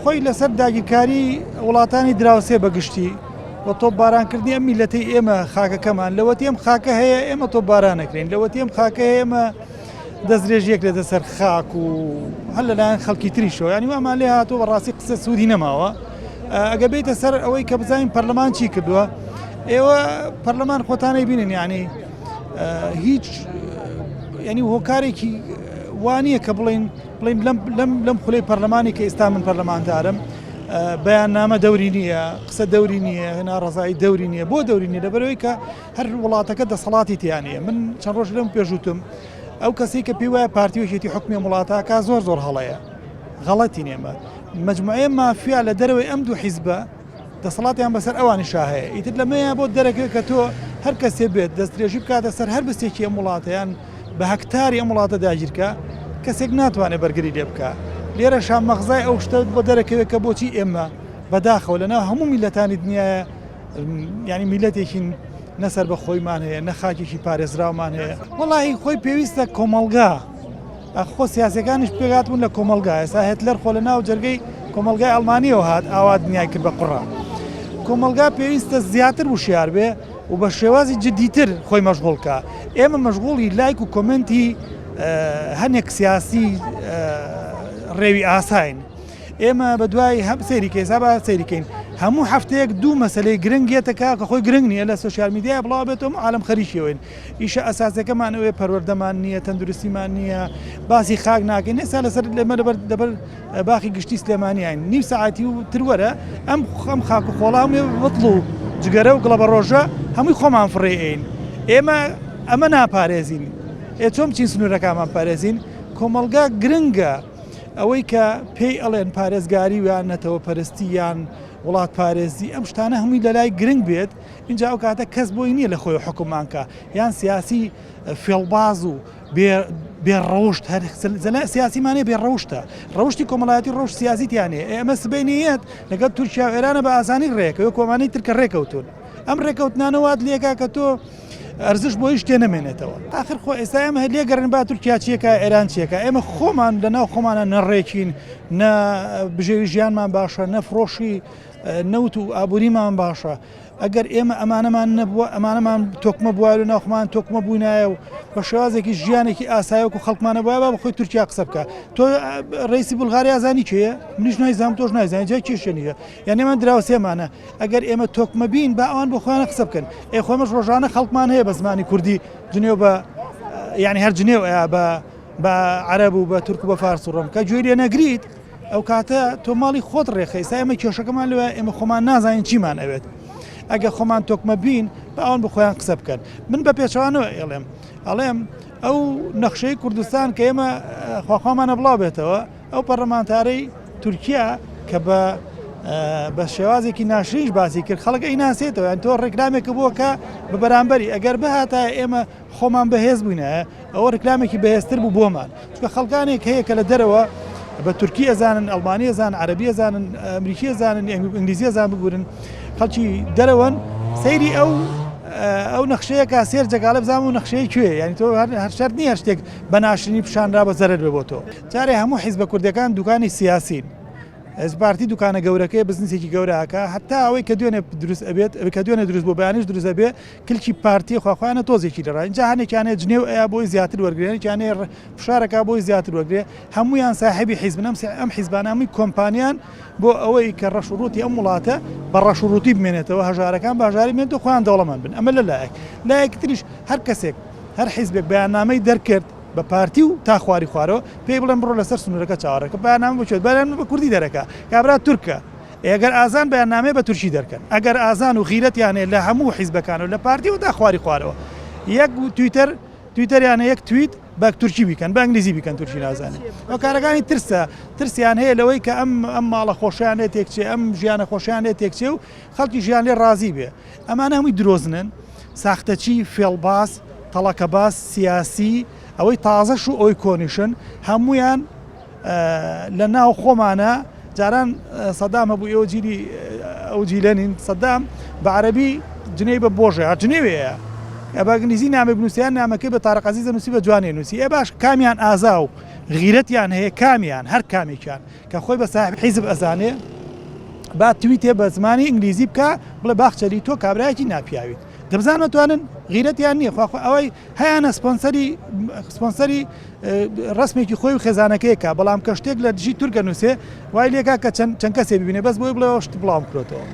خۆی لەسەر داگیرکاری وڵاتانی دراوسێ بە گشتی و تۆپبارانکردنی ئەم میلەتەی ئێمە خاکەکەمان لەوەتی ئەم خاکە هەیە ئێمە تۆپبارانەکرین لەوەتی ئەم خاکە هەیە ئێمە دەستدرێژیەک لێتە سەر خاک و هەر لەلایەن خەڵکی تریشەوە ینی وامان لێ هاتووە بەڕاستی قسە سوودی نەماوە ئەگە بیتە سەر ئەوەی کە بزانین پەرلەمان چی کردووە ئێوە پەرلەمان خۆتانەی بینن یعنی هیچ ینی هۆکارێکی وانە کە بڵین بڵین لەم لەم لەم خولەی پەرلەمانی کە ئێستا من پەرلەمانتارم بەیاننامە دەوری نییە قسە دەوری نییە ناڕزایی دەوری نییە بۆ دەوری نیە لەبەرەوەی کە هەر وڵاتەکە دەسەڵاتی تیا نییە من چەند ڕۆژ لەم پێشوتم ئەو کەسی کە پێی وایە پارتی وەکێتی حکومی وڵاتەکە زۆر زۆر هەڵەیە غەڵەتی نێمە مجموعەیە مافیا لە دەرەوەی ئەم دوو حیزبە دەسەڵاتیان بەسەر ئەوانی شاهەیە ئیتر لەمەیە بۆ دەرەکە کە تۆ هەر کەسێ بێت دەستدرێژی بکاتە سەر هەر بستێکی ئەم وڵاتەیان بە هەکتاری ئەم وڵاتە داگیرکە کەسێک ناتوانێت بەرگری لێ بکە لێرە شام مەغزای ئەو شتە بۆ دەرەکەوێت کە بۆچی ئێمە بەداخەوە لەناو هەموو میلەتانی دنیاە یانی میلەتێکین نە سەربەخۆیمان هەیە نە خاکێکی پارێزراومان هەیە وەڵی خۆی پێویستە کۆمەڵگا خۆ سیاسەکانیش پێگات بوون لە کۆمەلگا ئێستا هێتلەر خۆ لە ناو جەرگەی کۆمەلگای ئەڵمانیەوە هات ئاوا دنیای کرد بە قوڕە کۆمەلگا پێویستە زیاتر وشیار بێ و بە شێوازی جدیتر خۆی مەشغوڵکە ئێمە مەشغوڵی لایک و کۆمنتی هەنێک سیاسی ڕێوی ئاساین ئێمە بە دوای هەم سەیری کەین سا با سەیری کەین هەموو هەفتەیەک دوو مەسلەی گرنگ یەتەکە کە خۆی گرنگ نییە لە سۆشیال میدیا بڵاو بێتەوە هەموو عالەم خەریکیەوەین ئیشە ئەساسەکەمان ئەوەیە پەروەردەمان نییە تەندروستیمان نییە باسی خاک ناکەین ئێستا لەسەر لێمە لەبەر لەبەر باخی گشتی سلێمانیین نیو سەعاتی و تروەرە ئەم خەم خاک و خۆڵام بتڵ و جگەرە و گڵە بە ڕۆژە هەمووی خۆمان فڕێ ئەین ئێمە ئەمە ناپارێزین ئێ چۆن بچین سنوورەکانمان پارێزین کۆمەڵگا گرنگە ئەوەی کە پێی ئەڵێن پارێزگاری و یان نەتەوەپەرستی یان وڵاتپارێزی ئەم شتانە هەمووی لەلای گرنگ بێت اینجا ئەو کاتە کەس بۆی نییە لە خۆی حکوممان کە یان سیاسی فێڵباز و بێ ڕەوشت هەر سیاسیمانەیە بێ ڕەوشتە ڕەوشی کۆمەڵایەتی ڕەوش سیاسی تیانەیە ئێمە سبەینێت لەگەڵ تورکیا و ئێرانە بە ئاسانی ڕێکەوە کۆمانی ترکە ڕێکەوتون ئەم ڕێکەوتنانە وات لێکا کە تۆ ئەرزش بۆ هیچ شتێ نەمێنێتەوە. ئاخر خۆ ئێستا ئێمە هەر لێگەڕێن با تورکیا چیەکا ئێران چیەکا ئێمە خۆمان لە ناو خۆمانە نە ڕێکین نە بژێوی ژیانمان باشە نە فڕۆشی نەوت و ئابووریمان باشە ئەگەر ئێمە ئەمانەمان نەبووە ئەمانەمان تۆکمە بووە لە ناوخمان تۆکمە بووینایە و بە شێوازێکی ژیانێکی ئاسایەک و خەڵکمانە بووە با بەخۆی تورکیا قسە بکە تۆ ڕیسی بولغاریا زانی کێیە منیش نایزانم تۆش نایزانی جای کێشە نییە یان ئێمە دراوسێمانە ئەگەر ئێمە تۆکمە بین با ئەوان بۆ خۆیان قسە بکەن ئێ خۆمەش ڕۆژانە خەڵکمان هەیە بە زمانی کوردی جنێو بە یعنی هەر جنێو ئەیا بە بە عەرەب و بە تورک و بە فارس و ڕۆم کە گوێی لێ نەگریت ئەو کاتە تۆ ماڵی خۆت ڕێخە ئێستا ئێمە کێشەکەمان لەوە ئێمە خۆمان نازانین چیمان ئەوێت ئەگە خۆمان تۆکمە بین بە ئەوان بە خۆیان قسە بکەن من بە پێچەوانەوە ئێڵێم ئەڵێم ئەو نەخشەی کوردستان کە ئێمە خواخوامانە بڵاو بێتەوە ئەو پەرلەمانتارەی تورکیا کە بە بە شێوازێکی ناشرینش باسی کرد خەڵک ئەی ناسێتەوە یان تۆ ڕێکلامێکە بووە کە بە بەرامبەری ئەگەر بهاتایە ئێمە خۆمان بەهێز بووینە ئەوە ڕێکلامێکی بەهێزتر بوو بۆمان چونکە خەڵکانێک هەیە کە لە دەرەوە بە تورکی ئەزانن ئەڵمانی ئەزانن عەرەبی ئەزانن ئەمریکی ئەزانن ئینگلیزی ئەزان ببورن خەڵکی دەرەوەن سەیری ئەو ئەو نەخشەیە کە سێر جەگاڵە بزانم و نەخشەیە کوێ یعنی تۆ هەر شەرت نییە شتێک بە ناشرینی پیشانرا بە زەرەر بێ بۆ تۆ جارێ هەموو حیزبە کوردیەکان دوکانی سیاسین. ئێس پارتی دوکانە گەورەکەی بزنسێکی گەورە ئەکا هەتا ئەوەی کە دوێنێ دروست ئەبێت کە دوێنێ دروست بۆ بەیانیش دروست ئەبێ کلکی پارتی خواخوایانە تۆزێکی لەڕا اینجا هەنێکیانێ جنێو ئەیا بۆی زیاتر وەرگێ هەنێکیانێ فشارەکە بۆی زیاتر وەرگێ هەمویان ساحێبی حیزبن ئەم ئەم حیزبانە هەمووی کۆمپانیان بۆ ئەوەی کە ڕەش و ڕووتی ئەم وڵاتە بە ڕەش و ڕووتی بمێنێتەوە هەژارەکان بە هەژاری بمێنێتەوە خۆیان دەوڵەمەند بن ئەمە لە لایەک لایەکی تریش هەر کەسێک هەر حیزبێک بەیاننامەی دەرکرد بە پارتی و تا خواری خوارەوە پێی بڵێن بڕۆ لەسەر سنوورەکە چاوەڕێکە بەیاننامە بۆ کوێ بەیاننامە بە کوردی دەرەکا کابرا تورکە ئەگەر ئازان بەیاننامەیە بە تورکی دەرکەن ئەگەر ئازان و غیرەتیان هەیە لە هەموو حیزبەکان و لە پارتی و تا خواری خوارەوە یەک تویتەر تویتەریان یەک تویت بە تورکی بیکەن بە ئینگلیزی بیکەن تورکی نازانێت هۆکارەکانی ترسە ترسیان هەیە لەوەی کە ئەم ئەم ماڵە خۆشیان لێ تێکچێ ئەم ژیانە خۆشیان لێ تێکچێ و خەڵکی ژیان لێ ڕازی بێ ئەمانە هەمووی درۆزنن ساختەچی، فێڵباز، تەڵەکەباز، سیاسی، ئەوەی تازەش و ئەوەی کۆنیشن، هەموویان لە ناو خۆمانە، جاران سەدام هەبوو ئێوە جیلی ئەو جیلە نین، سەدام بە عەرەبی جنێوی بە بۆژە هەر جنێوێیە، ئە بە ئینگلیزی نامەی بنووسیان نامەکەی بە تارق عەزیز دەنووسی بە جوانێ نووسی، ئێ باش کامیان ئازا و. غیرەتیان هەیە کامیان هەر کامێکیان کە خۆی بە ساحب حیزب ئەزانێ با تویتێ بە زمانی ئینگلیزی بکا بڵێ باخچەلی تۆ کابرایەکی ناپیاویت دەبزان ئەتوانن غیرەتیان نییە خوا خۆ ئەوەی هەیانە سپۆنسەری سپۆنسەری ڕسمێکی خۆی و خێزانەکەی کا بەڵام کە شتێک لە دژی تورکە نووسێ وای لێکا کە چەند چەند کەسێ ببینێ بەس بۆی بڵێ شت بڵاوم کرۆتەوە.